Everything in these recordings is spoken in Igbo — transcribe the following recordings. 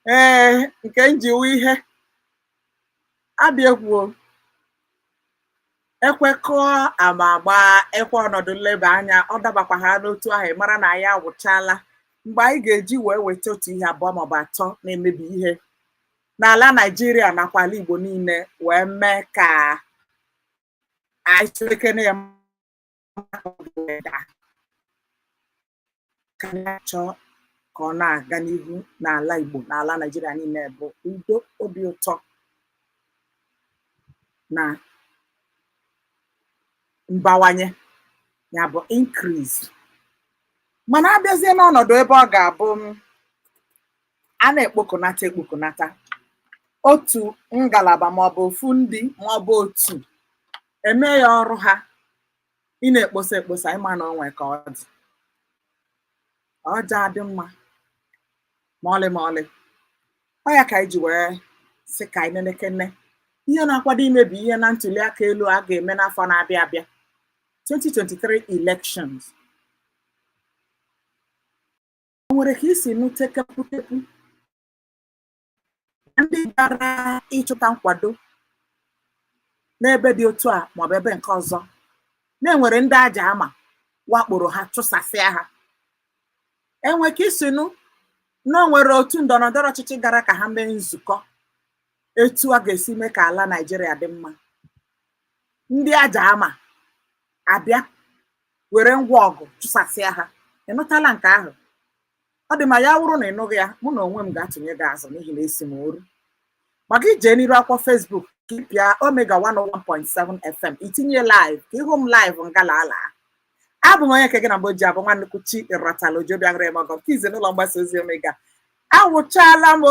Ee, nke njiwe ihe abịa ekwuo ekwekọọ ama agba ekwe ọnọdụ nleba anya ọ dabakwa ha n'otu ahụ, ị mara na anyị agwụchala mgbe anyị ga-eji wee weta otu ihe, abụọ maọbụ atọ na-emebi ihe n'ala Naịjirịa nakwa ala Igbo niile, wee mee ka anyị tụlekene ya ka anyị achọ ka ọ na-aga n'ihu n'ala Igbo, n'ala Naịjirịa niile, bụ udo, obi ụtọ na mbawanye, ya bụ increase. Mana abịazie n'ọnọdụ ebe ọ ga-abụ a na-ekpokọnata ekpokọnata otu ngalaba maọbụ ofu ndị maọbụ otu eme ya ọrụ ha ị na-ekposa ekposa, ịma na onwe ka ọ dị ọ ja adị mma ma ọlị ma ọlị. Ọ ya ka anyị ji wee sị ka anyị nenekene ihe na-akwado imebi ihe na ntuli aka elu a ga-eme n'afọ na-abịa abịa, 2023 elections. O nwere ka isi nute kepụkepụ ndị gara ịchụta nkwado n'ebe dị otu a maọbụ ebe nke ọzọ, na-enwere ndị aja ama wakporo ha, chụsasịa ha? Enwe ka isi nụ na o nwere otu ndọrọ ndọrọ ọchịchị gara ka ha mee nzukọ etu a ga-esi mee ka ala Naịjirịa dị mma, ndị aja ama abịa were ngwa ọgụ chụsasịa ha? Ị nụtala nke ahụ? Ọ dị ma ya wụrụ na ị nụghị ya, mụ na onwe m ga-atụnye gị azụ n'ihi na esi m oru maka ije n'iru akwụkwọ Facebook ka ị pịa Omega 101.7 FM, itinye live ka ịhụ m live ngalala. Abụ m onye nke gị na mgbe ji abụ nwa nnukwu chi ịratala oji obi aṅụrị eme ọgọ nke ize n'ụlọ mgbasa ozi Omega. Awụchala m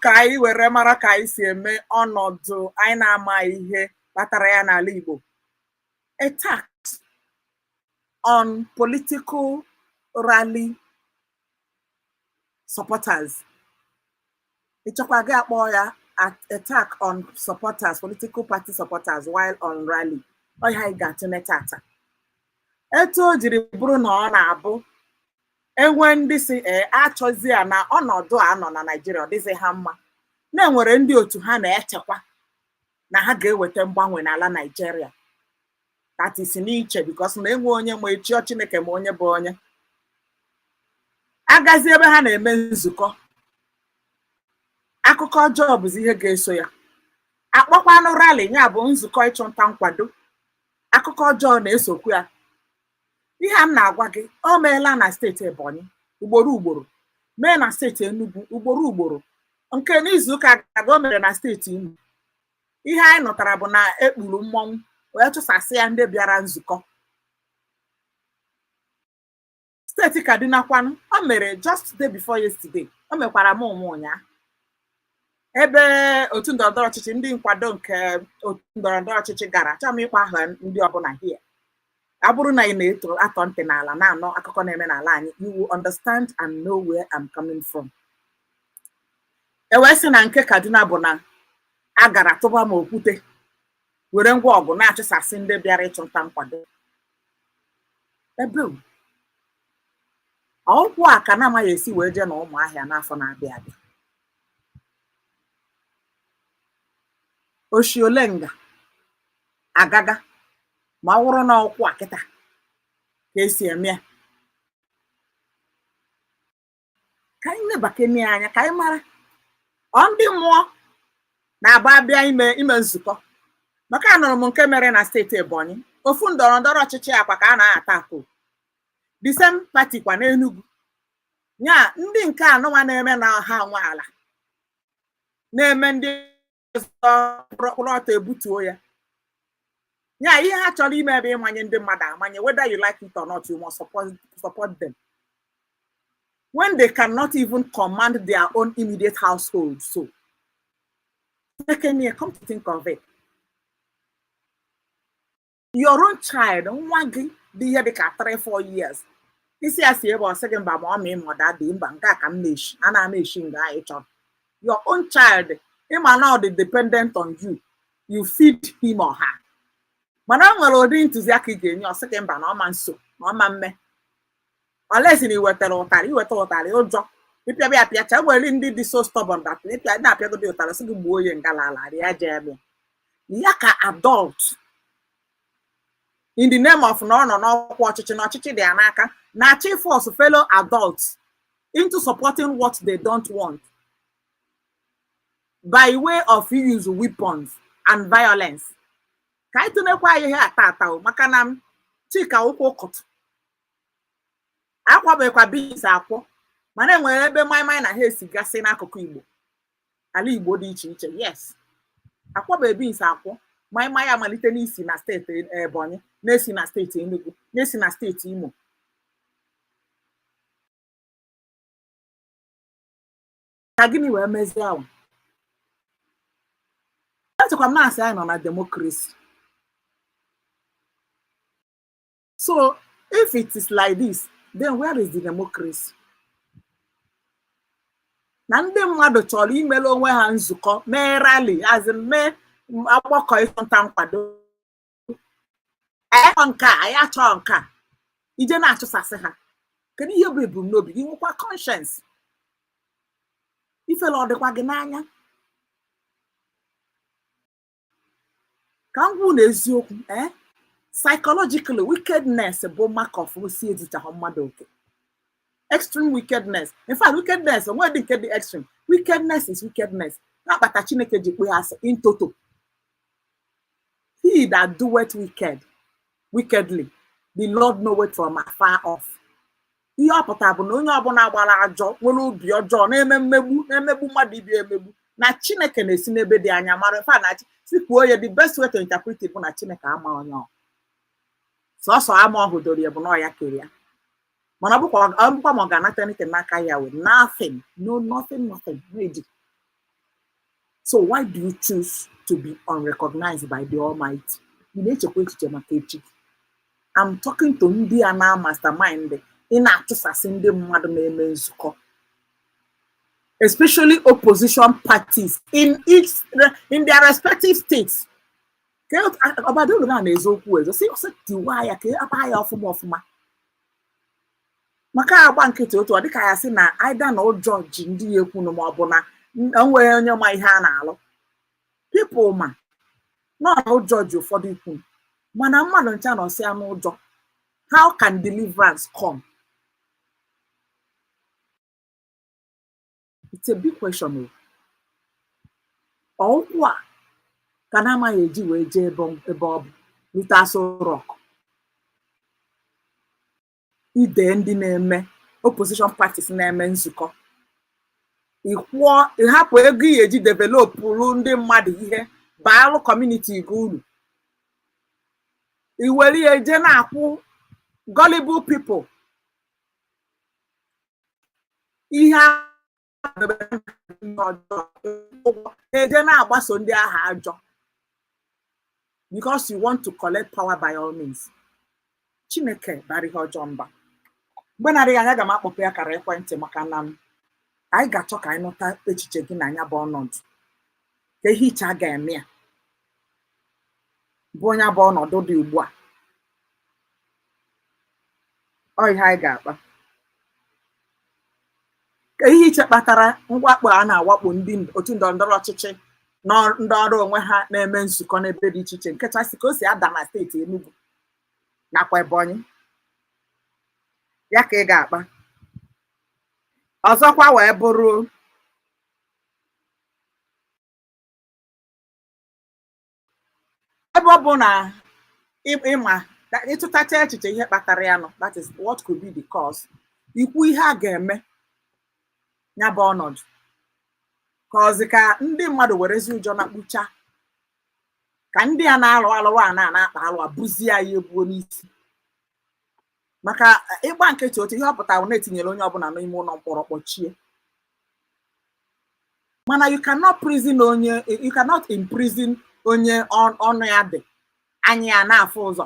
ka anyị were mara ka anyị si eme ọnọdụ anyị na-ama ihe kpatara ya n'ala Igbo. A tax on political rally supporters, ịchọkwa gị akpọ ya attack on supporters, political party supporters while on rally. Ọ ihe anyị ga-atụle tata, etu o jiri bụrụ na ọ na-abụ enwe ndị si ee achọzi ya na ọnọdụ a nọ na Naịjirịa ọ dịghị ha mma, na-enwere ndị otu ha na-echekwa na ha ga-eweta mgbanwe n'ala Naịjirịa. That is n'iche, because na enwe onye ma echi Chineke ma onye bụ onye agazi ebe ha na-eme nzukọ, akụkọ ọjọọ bụzi ihe ga-eso ya. Akpọkwanụ rally, ya bụ nzukọ ịchụnta nkwado, akụkọ ọjọọ na-esokwu ya. Ihe a m na-agwa gị, o meela na steeti Ebonyi ugboro ugboro, mee na steeti Enugu ugboro ugboro, nke n'izuụka gara o mere na steeti Imo. Ihe anyị nụtara bụ na ekpuru mmọnwụ wee chụsasị ya ndị bịara nzukọ. Steeti Kaduna kwanụ, o mere just day before yesterday, o mekwara m ụmụ ụnyaa, ebe otu ndọrọndọrọ ọchịchị, ndị nkwado nke otu ndọrọndọrọ ọchịchị gara. Achọghị m ịkpọ aha ndị ọbụla here. Ọ bụrụ na ị na-eto atọ ntị n'ala na-anọ akụkọ na-eme n'ala anyị, you will understand and know where I'm coming from. E wee sị na nke Kaduna bụ na a gara tụba m okwute, were ngwa ọgụ na-achụsasị ndị bịara ịchụnta nkwado. Ebe ọkwụ a ka na-amaghị esi wee jee na Ụmụahịa n'afọ na-abịa abịa, Oshiolenga agaga ma ọ bụrụ na ọkwụ a kịta ka esi eme ya. Ka anyị nebakene anya ka anyị mara ọ ndị mmụọ na-agba abịa ime ime nzukọ, maka anụrụ m nke mere na steeti Ebonyi, ofu ndọrọ ndọrọ ọchịchị akwa ka a na-ata akụ, the same party kwa n'Enugu, nya ndị nke anụnwa na-eme na ha nwe ala na-eme ndị ọzọ kwụrụ ọtọ ebutuo ya. Nya ihe ha chọrọ ime ebe ịmanye ndị mmadụ amanye, whether you like it or not, you must support them when they cannot even command their own immediate household. So come to think of it, your own child, nwa gị dị ihe dị ka 3-4 years, isi ya si ebe ọ sị gị mba, ma ọ ma ịma ọda dị mba, nke a ka m na-eshi a na-ama eshi nga anyị chọrọ. Your own child, ịma na ọ dị dependent on you, you feed him or her, mana o nwere ụdị ntụziaka ị ga-enye, ọ sị gị mba, na ọma nso na ọma mme, olesi na iwetara ụtarị, iweta ụtarị ụjọ. Ịpịaba ya pịacha, nwere ndị dị so stubborn that ịpịa na-apịagodi ụtarị, sị gị gbuo ya ngala ala ya jee eme ya ka adult, in the name of na ọ nọ n'ọkwa ọchịchị na ọchịchị dị ya n'aka, na-achọ force fellow adults into supporting what they don't want by way of use weapons and violence. Ka anyị tụnekwa ihe ata ata o, maka na Chika ụkwụ ụkọtụ akwabeghịkwa beans akwọ, mana enwere ebe maịmaị na ha esigasị n'akụkụ Igbo, ala Igbo dị iche iche. Yes, akwọbeghị beans akwọ, maịmaị amalite n'isi na steeti Ebonyi, na-esi na steeti Enugu, na-esi na steeti Imo. Ka gịnị wee mezie ahụ? Echekwa m na-asị anyị nọ na democracy. So if it is like this, then where is the democracy? Na ndị mmadụ chọrọ imere onwe ha nzukọ, mee rally, as in mee agbakọ ịchọnta nkwado, anyị achọ nke a, anyị achọọ nke a, ije na-achụsasị ha. Kedu ihe bụ ebumnobi gị? Nwekwa conscience. Ifele ọ dịkwa gị n'anya? Ka m gwa unu eziokwu, psychologically, wickedness bụ mark of osi ezuchahụ mmadụ oke. Extreme wickedness, in fact, wickedness onwe dị nke dị extreme. Wickedness is wickedness. Na-akpata Chineke ji kpee asị in toto. He that doeth wicked wickedly, the Lord knoweth from afar off. Ihe ọ pụtara bụ na onye ọbụla gbara ajọ, nwere obi ọjọọ, na-eme mmegbu, na-emegbu mmadụ ibi emegbu, na Chineke na-esi n'ebe dị anya mara. Fa na si kwuo ya, the best way to interpret it bụ na Chineke ama onye ọ sọsọ ama ọ hụdoro ya bụ na ọ ya kere ya, mana ọ bụkwa ma ọ ga-anata anything n'aka ya with nothing, no nothing, nothing, no eji. So why do you choose to be unrecognized by the Almighty? Ị na-echekwa echiche maka echi gị? I'm talking to ndị a na mastermind ị na-achụsasị ndị mmadụ na-eme nzukọ, especially opposition parties in their respective states. Ka ọbadolu na na-ezo okwu ezo si ọsọ tiwa ya ka akpa ya ọfụma ọfụma, maka agba nkịtị otu ọ dịka ya sị na aida na ụjọ ji ndị ya ekwunu, ma ọ bụ na enweghị onye ma ihe a na-alụ. People ma nọ na ụjọ ji ụfọdụ ikwu, mana mmadụ ncha na ọsị anụ ụjọ. How can deliverance come? It's a big question. O ụkwụ a ka na-amaghị eji wee jee ebe ọ bụ rute Aso Rock, ide ndị na-eme opposition parties na-eme nzukọ, ịkwụọ ịhapụ ego ị eji developụrụ ndị mmadụ ihe baalụ community gị uru, i were ya eje na-akwụ gullible people ihe ọjọọ, eje na-agbaso ndị agha ajọ because you want to collect power by all means. Chineke bara ihe ọjọọ mba. Mgbe na-adịghị anya, aga m akpọpụ ya kara ekwentị, maka na anyị ga-achọ ka anyị nụta echiche gị na anya bụ ọnọdụ, ka ihe iche a ga-eme ya bụ onye bụ ọnọdụ dị ugbu a. Ọ ihe anyị ga-akpa, ka ihe iche kpatara mwakpo a na-awakpo ndị otu ndọrọ ndọrọ ọchịchị na ndị ọrụ onwe ha na-eme nzukọ n'ebe dị iche iche, nke kachasị ka o si ada na steeti Enugu nakwa Ebonyi. Ya ka ị ga-akpa. Ọzọkwa wee bụrụ ebe ọ bụ na ịma ịtụtacha echiche ihe kpatara ya nọ, that is what could be the cause, ikwu ihe a ga-eme ya bụ ọnọdụ, ka ọzi ka ndị mmadụ werezi ụjọ na kpucha, ka ndị a na-alụ alụrụ a na-akpa alụ a buzie ya ebuo n'isi. Maka ịgba nkịtị otu ihe ọ pụtara na-etinyere onye ọbụla n'ime ụlọ mkpọrọ kpọchie, mana you cannot prison onye, you cannot imprison onye ọnụ ya dị anya ya na-afụ ụzọ,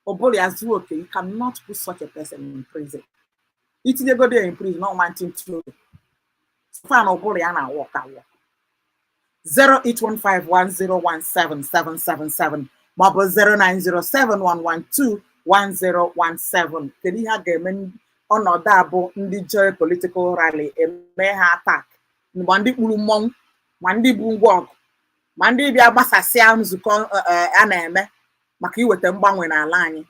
ụbụrụ ya zuo oke. You cannot put such a person in prison. Itinyegodo ya in prison ọnwa ntịntị oge fan ụbụrụ ya na-awọ ka awọ. 08151017777 maọbụ 09071121017. Kedu ihe a ga-eme Ọnọdụ a bụ ndị jere political rally eme ha attack, ma ndị kpuru mmọnwụ, ma ndị bu ngwa ọgụ, ma ndị bịa gbasasịa nzukọ a na-eme maka iweta mgbanwe n'ala anyị.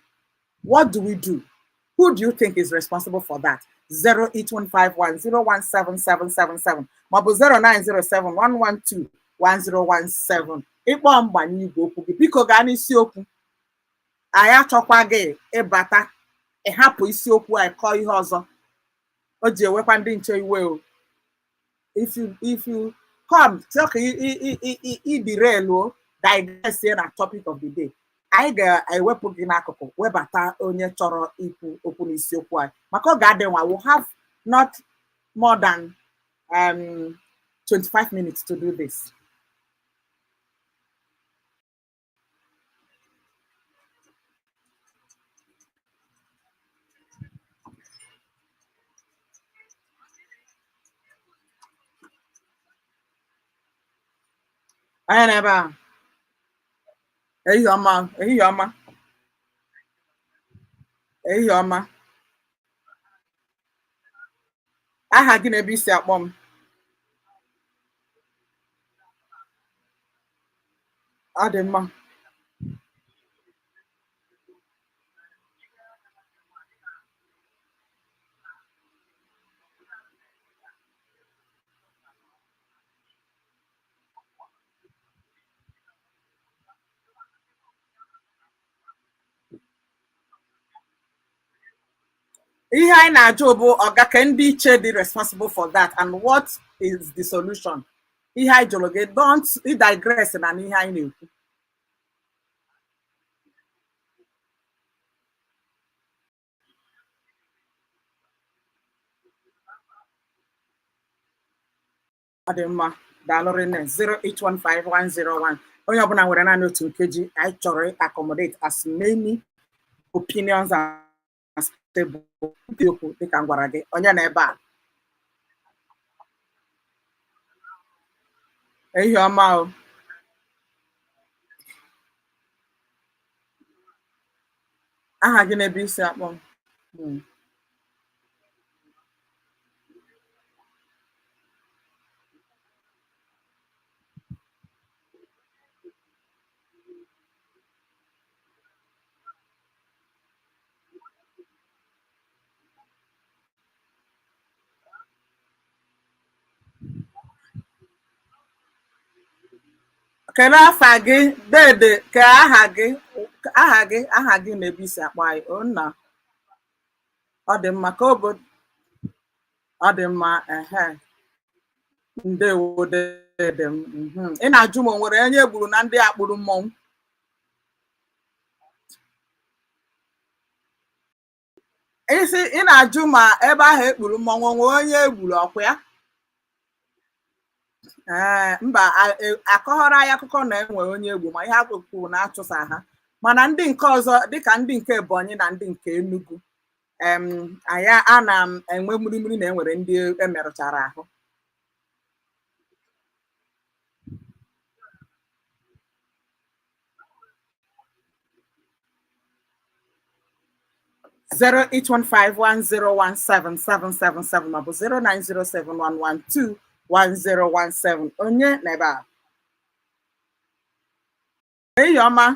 What do we do? Who do you think is responsible for that? 08151017777 maọbụ 09071121017. Ịkpọ mgbanye igwe okwu gị, biko gaa n'isiokwu. Anyị achọkwa gị ịbata ịhapụ isiokwu anyị kọọ ihe ọzọ. O ji ewekwa ndị nche iwe o. If you come chọọ ka i derail o, digress na topic of the day, anyị ga-ewepụ gị n'akụkụ, webata onye chọrọ ikwu okwu n'isiokwu anyị, maka ọ ga-adị nwa. We have not more than 25 minutes to do this. Anyị nọ ebe a. Ehihie ọma, ehihie ọma, ehihie ọma. Aha gị na ebe isi akpọ m? Ọ dị mma. Ihe anyị na-ajụ bụ ọga ka ndị iche dị responsible for that, and what is the solution? Ihe anyị jụrụ gị, don't digress na n'ihe anyị na-ekwu. Ọ dị mma, daalụ rinne. 0815101. Onye ọbụla nwere naanị otu nkeji. Anyị chọrọ accommodate as many opinions as possible. Okwu dịka m gwara gị, onye na ebe a? Ehihie ọma o. Aha gị na ebe isi akpọ m? Kedu afa gị, dede? Ka aha gị, aha gị, aha gị na ebe isi akpọ anyị? O nna, ọ dị mma ka obodo ọ dị mma. Ehe, ndewo dede m. Ị na-ajụ m o nwere onye e gburu na ndị a kpụrụ mmọnwụ? Isi ị na-ajụ ma ebe ahụ ekpuru mmọnwụ onwe onye egburu, ọkwa ya? Ee, mba, akọghọrọ anyị akụkọ na enwe onye egbu, ma ihe akụkụ na-achụsa ha. Mana ndị nke ọzọ, dịka ndị nke Ebonyi na ndị nke Enugu, anyị a na-enwe mmirimiri na enwere ndị emerụchara ahụ. 08151017777 maọbụ 09071121017. Onye n'ebe a? Ehihie ọma.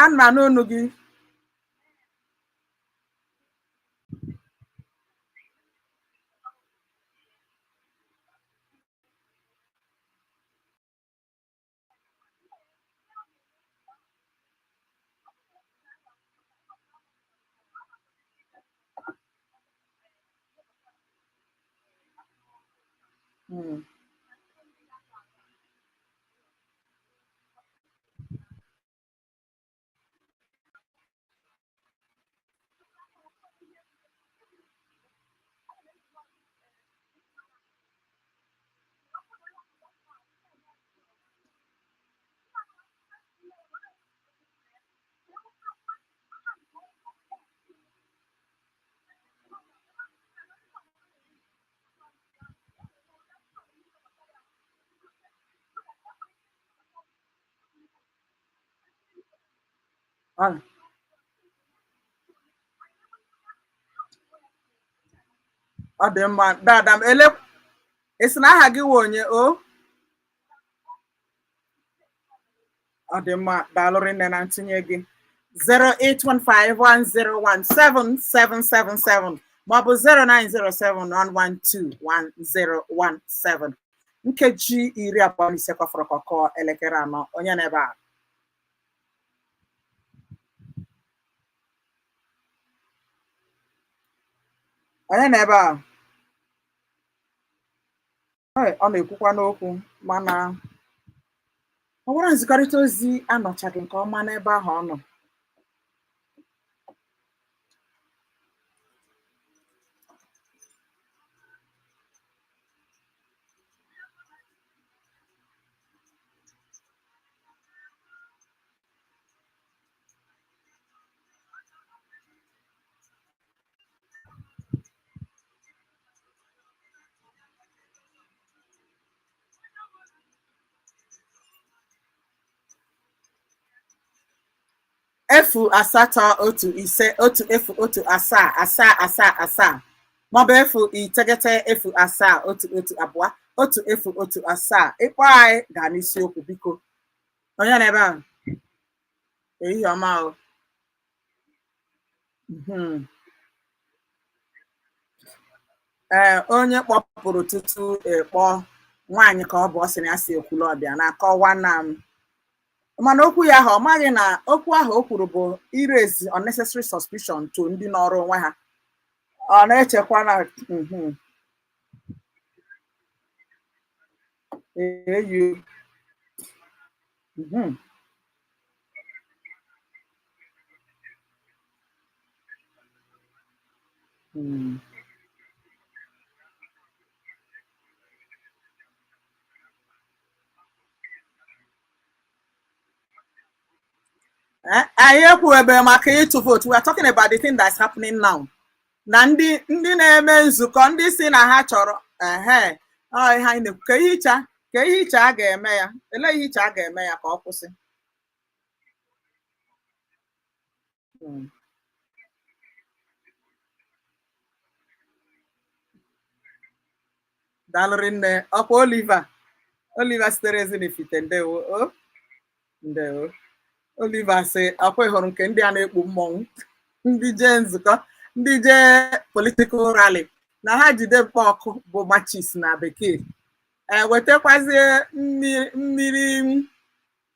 Ana m anụ olu gị. Ọ ọ dị mma, dada m. Ele ị sị na aha gị wụ onye o? Ọ dị mma, daalụ rinne na ntinye gị. 08151017777 maọbụ 09071121017. Nkeji 25 kwafọrọ ka ọ kụọ elekere 4. Onye n'ebe a? Onye n'ebe a? Ee, ọ na-ekwukwa n'okwu, mana ọwara nzikọrịta ozi anọchaghị nke ọma n'ebe ahụ ọ nọ. 08151 0177777 maọbụ 09071121017. Ịkpọ anyị gaa n'isiokwu, biko. Onye na ebe ahụ? Ehihie ọma o. Ee, onye kpọpụrụ tutu ịkpọ nwaanyị ka ọ bụ, ọ sị na ya si Ekwulọbịa na-akọwa na m, mana okwu ya ahụ, ọ maghị na okwu ahụ o kwuru bụ iraise unnecessary suspicion to ndị nọrọ onwe ha. Ọ na-echekwa na eyu. Anyị ekwuebe maka ịtụ vote. We are talking about the thing that's happening now, na ndị na-eme nzukọ, ndị si na ha chọrọ ehe. Ọ ihe anyị na-ekwu, ka ihe iche a ga-eme ya. Elee ihe iche a ga-eme ya ka ọ kwụsị? Daalụ rinne. Ọkwa Oliver, Oliver sitere Ezinifite, ndewo o, ndewo. Oliver sị, ọkwa ị hụrụ nke ndị a na-ekpu mmọnwụ, ndị jee nzukọ, ndị jee political rally, na ha jide mkpọọkụ bụ matches na bekee, e wetakwazie mmiri mmiri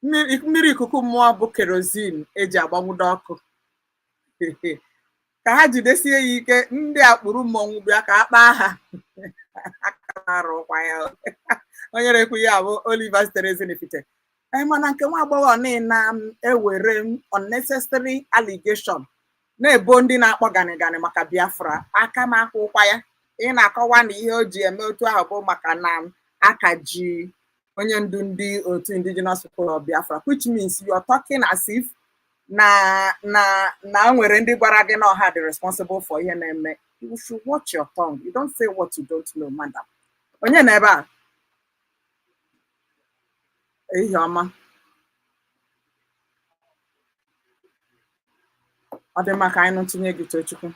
mmiri mmiri ikuku mmụọ bụ kerosene eji agbanwudo ọkụ, ka ha jidesie ya ike, ndị a kpụrụ mmọnwụ bịa ka a kpaa ha aka arụkwa ya. Onye na-ekwu ya bụ Oliver sitere Ezinifite. Ee, mana nke nwa agbọghọ na-ewere unnecessary allegation na-ebo ndị na-akpọ ganịganị maka Biafra, aka m akwụkwa ya. Ị na-akọwa na ihe o ji eme otu ahụ bụ maka na aka ji onye ndu ndị otu Indigenous People of Biafra, which means you are talking as if na nwere ndị gwara gị na ọha dị responsible for ihe na-eme. You should watch your tongue. You don't say what you don't know, madam. Onye na ebe a? Ehihie ọma. Ọ dị mma, ka anyị nụ ntụnye gị, Tochukwu.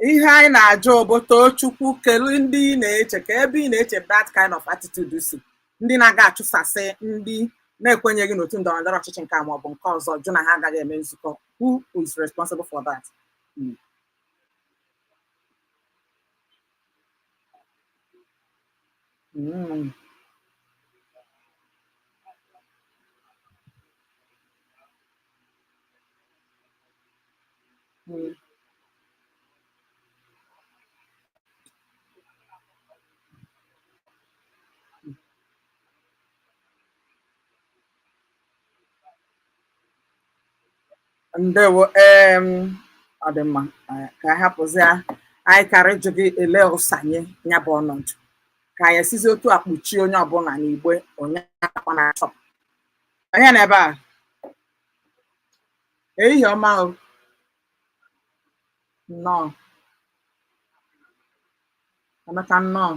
Ihe anyị na-ajụ bụ, Tochukwu, kelu ndị ị na-eche ka ebe ị na-eche that kind of attitude si, ndị na-aga achụsasị ndị na-ekwenyeghị n'otu ndọrọ ndọrọ ọchịchị nke a maọbụ nke ọzọ, jụ na ha agaghị eme nzukọ. Who is responsible for that? Ndewo. Ọ dị mma. Ka anyị hapụzi ya. Anyị kara ịjụ gị ele ụsanye ya bụ ọnọdụ, ka anyị esizi otu a kpuchie onye ọbụla n'igbe onye akwa na-achọ. Onye nọ ebe a? Ehihie ọma o. Nnọọ. Emeka nnọọ.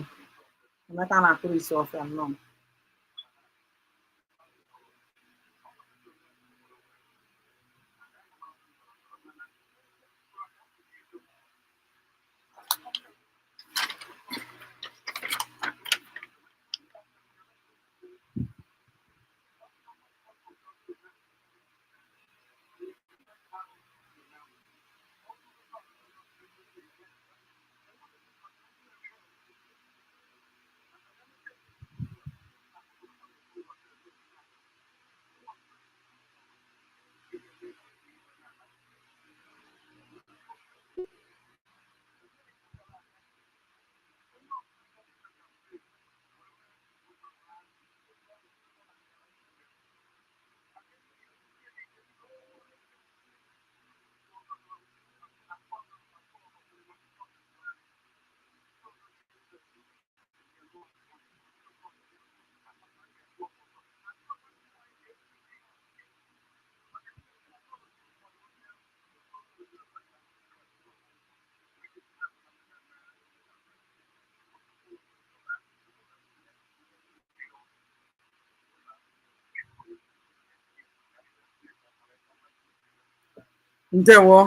Emeka na-akụrụ isi ọfịa nnọọ. Ndewo,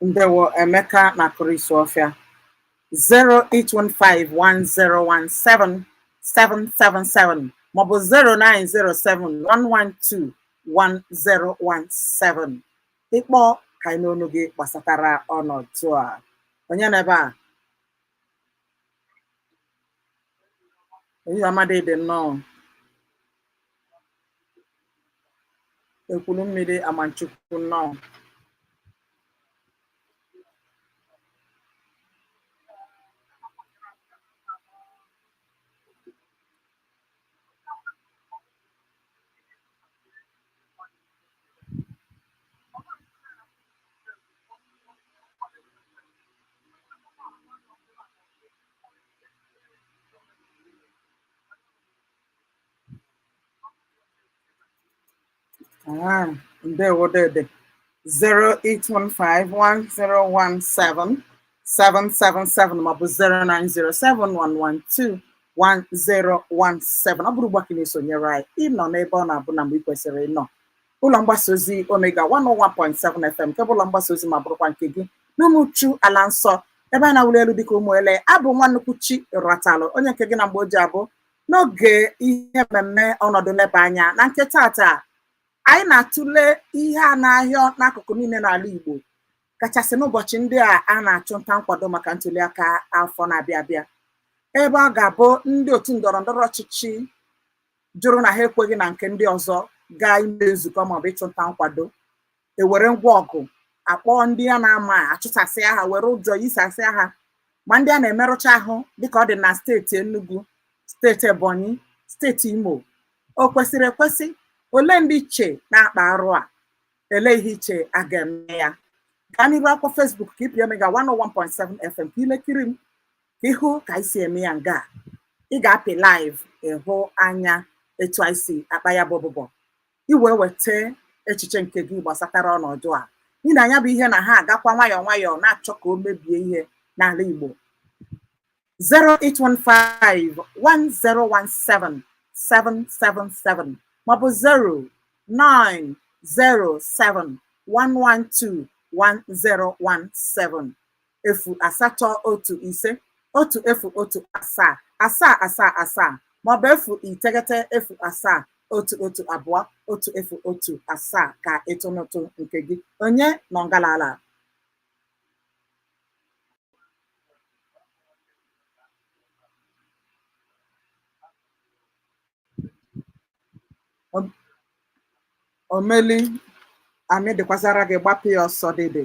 ndewo Emeka na akụrụ isi ọfịa. 08151017777 maọbụ 09071121017. Ịkpọ ka anyị n'onu gị gbasatara ọnọdụ a. Onye nọ ebe a? Ehihie ọma dị nnọọ. Ekwulu mmiri Amanchukwu nnọọ. Ah, ndewo dede. 08151017777 maọbụ 09071121017. Ọ bụrụ ugbu a ka ị na-esonyere anyị, ịnọ n'ebe ọ na-abụ na mgbe ị kwesịrị ịnọ. Ụlọ mgbasa ozi Omega 101.7 FM nke bụ ụlọ mgbasa ozi ma bụrụkwa nke gị n'Umuchu ala nsọ ebe a na-awụli elu dịka ụmụ ele. Abụ nwa nnukwu chi ratalụ onye nke gị na mgbe o ji abụ n'oge ihe mmemme ọnọdụ nleba anya na nke tata. Anyị na-atụle ihe a na-ahịọ n'akụkụ niile n'ala Igbo, kachasị n'ụbọchị ndị a a na-achụ nta nkwado maka ntuliaka afọ na-abịa abịa, ebe ọ ga-abụ ndị otu ndọrọ ndọrọ ọchịchị jụrụ na ha ekweghị na nke ndị ọzọ gaa ime nzukọ maọbụ ịchụ nta nkwado, ewere ngwa ọgụ akpọọ ndị a na-ama achụsasị ha, were ụjọ yisasị ha, ma ndị a na-emerụcha ahụ dịka ọ dị na steeti Enugu, steeti Ebonyi, steeti Imo. O kwesịrị ekwesị? Ole ndị iche na-akpa arụ a? Ele ihe iche a ga-eme ya? Gaa n'iru akwụkwọ Facebook ka ịpị Omega 101.7 FM ka ilekiri m ka ịhụ ka anyị si eme ya. Nga ị ga-apị live ịhụ anya etu anyị si akpa ya bụ ọbụbọ, iwee weta echiche nke gị gbasatara ọnọdụ a, n'ihi na ya bụ ihe na ha agakwa nwayọọ nwayọọ na-achọ ka o mebie ihe n'ala Igbo. 08151017777 maọbụ 09071121017. 08151 017 777 maọbụ 090 071 12 017 ka ịtụnụtụ nke gị. Onye nọ ngalala? Omeli amị dịkwazara gị, gbapụ ya ọsọ dịdị.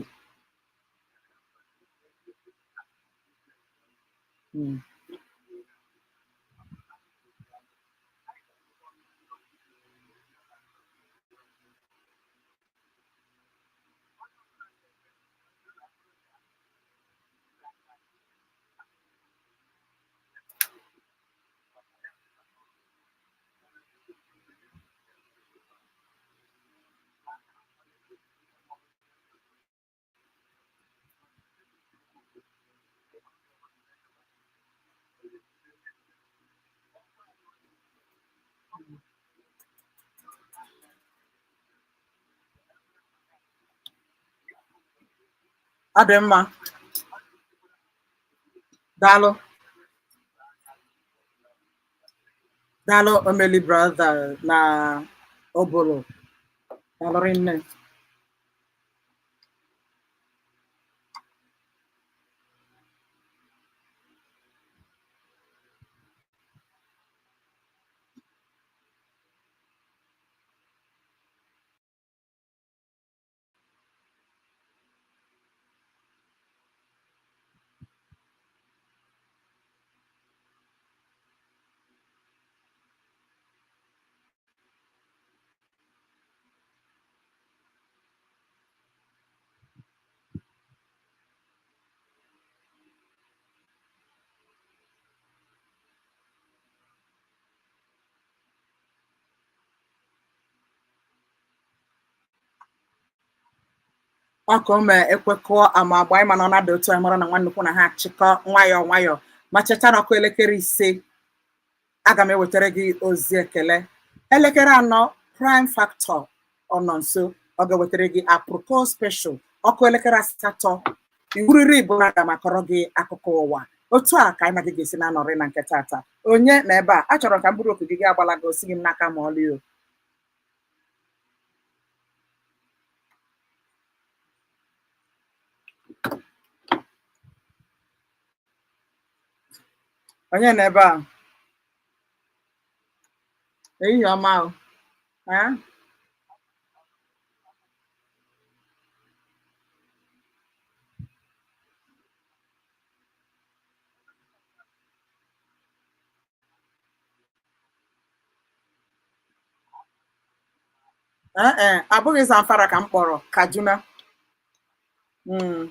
Ọ dị mma. Daalụ. Daalụ, Omeli brother na Obolo. Daalụ rinne. Ọkụ ma ekwekọọ ama agba ịma na ọ na-ada otu anyị mara na nwanne ukwu na ha achịkọ nwayọọ nwayọọ ma cheta na ọkụ elekere 5 aga m ewetara gị ozi ekele. Elekere 4, Prime Factor ọ nọ nso, ọ ga-ewetara gị Aproko Special. Ọkụ elekere 8, iwuriri bụ na aga m akọrọ gị akụkọ ụwa. Otu a ka anyị na gị ga-esi na-anọrị na nke tata. Onye na ebe a achọrọ ka m bụrụ oku gị gị agbala gị osi gị m n'aka ma ọlị o. Onye na ebe a? Ehihie ọma o. Eh? Ee e, abụghị Zamfara ka m kpọrọ, Kaduna. Mm.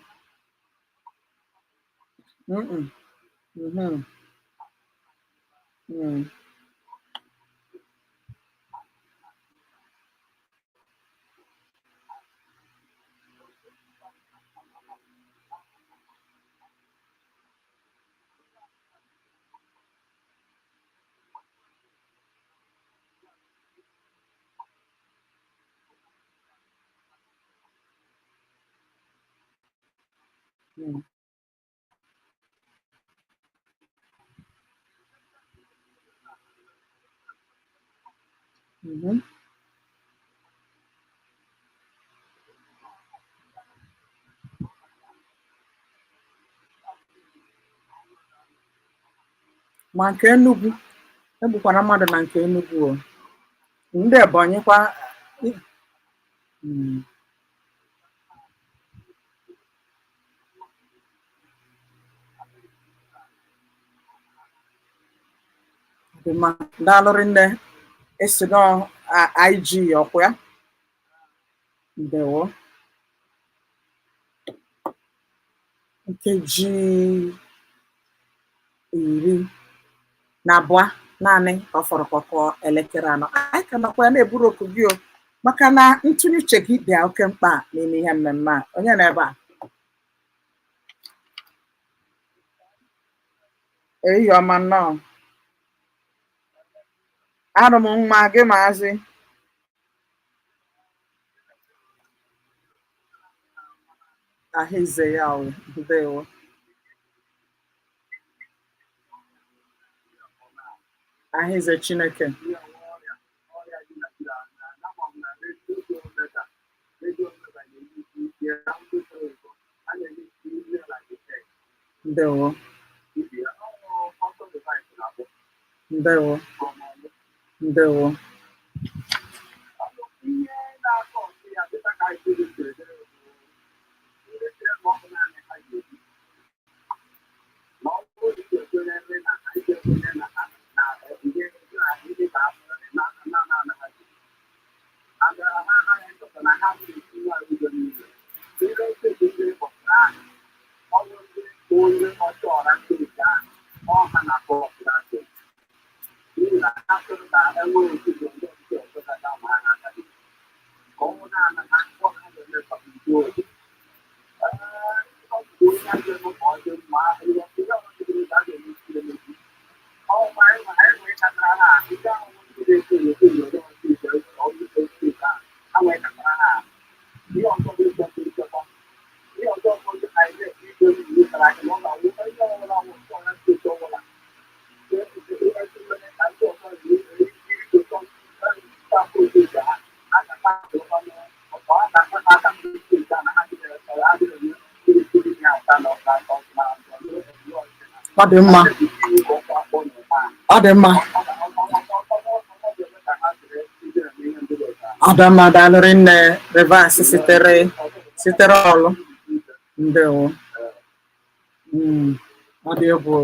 Mm-mm. Mhm. Mm. Mm. Mhm. Ma nke Enugu egbukwara mmadụ na nke Enugu o. Ndị Ebonyi kwa. Mm. Dị mma, daalụ rinne. Esi nọ IG ọkwa ya. Ndewo. Nkeji 12 naanị ka ọ fọrọ ka ọ kụọ elekere 4. Anyị ka nọkwa ya na-eburu oku gị o, maka na ntụnye uche gị dị oke mkpa n'ime ihe mmemme a. Onye nọ ebe a? Ehihie ọma nnọọ. Arụ m mma gị maazị. Ahụize ya o. Ndewo. Ahụize Chineke. Ndewo. Ndewo. Ndewo. Ọ dị mma, ọ dị mma, ọ dị mma. Daalụrị nne Rivers sitere Ọlụ. Ndewo. Ọ dị egwu.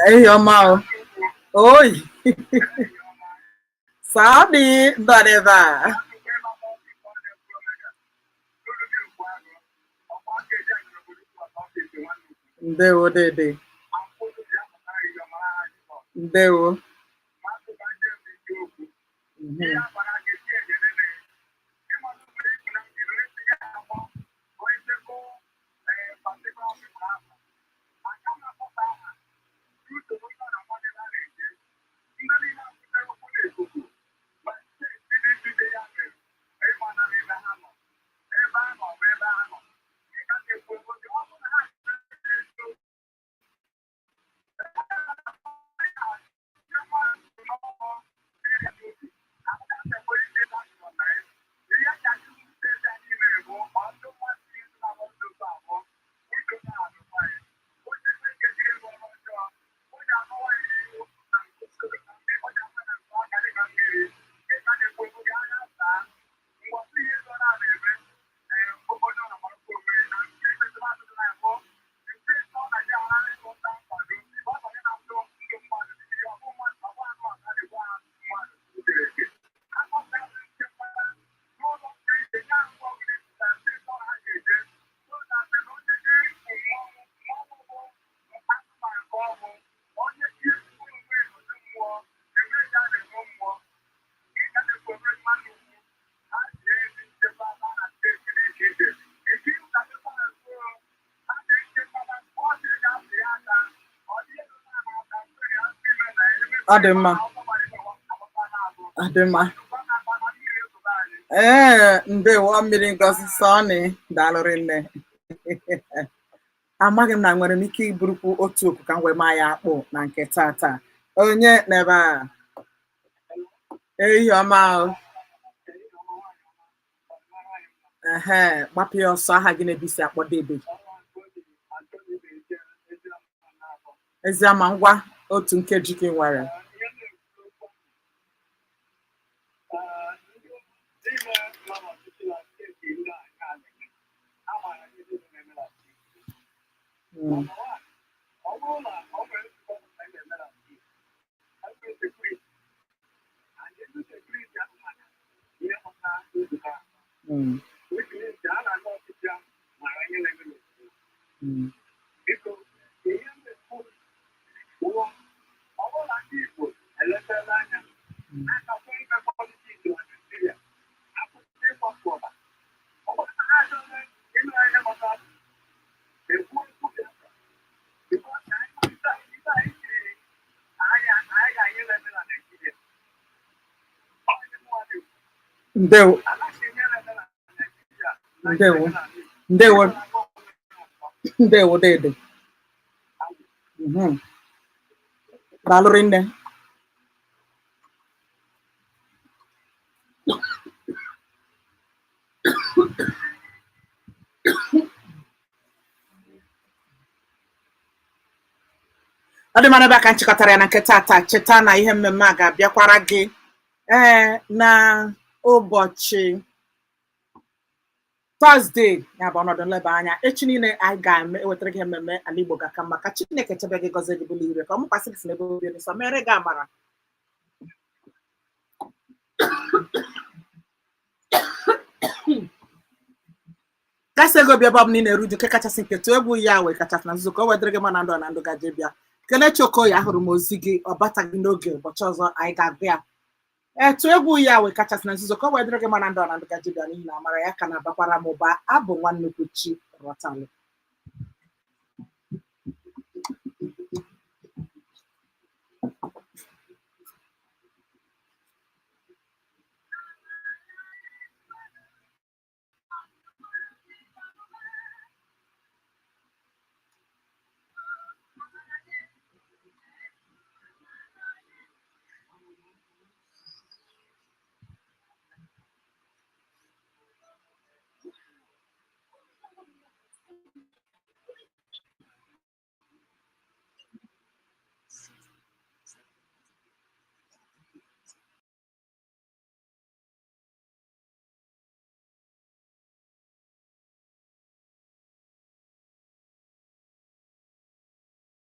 Ehihie ọma o. Oyi. Saọdị ndụ ebe a. Ndewo dede. Ndewo. Ọ dị mma, ọ dị mma. Ee, ndewo mmiri ngozi Sọnị, daalụrị nne. Amaghị m na nwere m ike iburukwu otu oku ka m wee maa ya akpụ na nke tata. Onye n'ebe a? Ehihie ọma o. Ehe, gbapụ ya ọsọ, aha gị na-ebe isi akpọ debe. Eziama, ngwa, otu nkeji ka ị nwere. Ndewo, ndewo, ndewo, ndewo dede. Daalụrị nne. Ọ dị mma, n'ebe a ka m chịkọtara ya na nke tata. Cheta na ihe mmemme a ga-abịakwara gị ee na ụbọchị Tọzdee, ya bụ ọnọdụ nleba anya. Echi niile anyị ga-ewetara gị mmemme Ala Igbo Ga-Aka Mma. Ka Chineke chebe gị, gọzie gị, bụla ire ka ọ mụkwasị gị si n'ebe obi dị nsọ mere gị amara. Kasị ego bịa ebe ọ bụla ị na-eru uju, nke kachasị nke tụọ egwu ya wee kachasị na nzuzo ka o wedịrị gị ma na ndụ na ndụ gaje bịa. Kelechi Okoye, ahụrụ m ozi gị, ọ bataghị n'oge. Ụbọchị ọzọ anyị ga-agụ ya. Ee, tụọ egwu ya wee kachasị na nzuzo ka o wedịrị gị ma na ndụ na ndụ gaje bịa, n'ihi na amara ya ka na-abakwara m ụba. Abụ nwa nnukwu chi rọtalụ.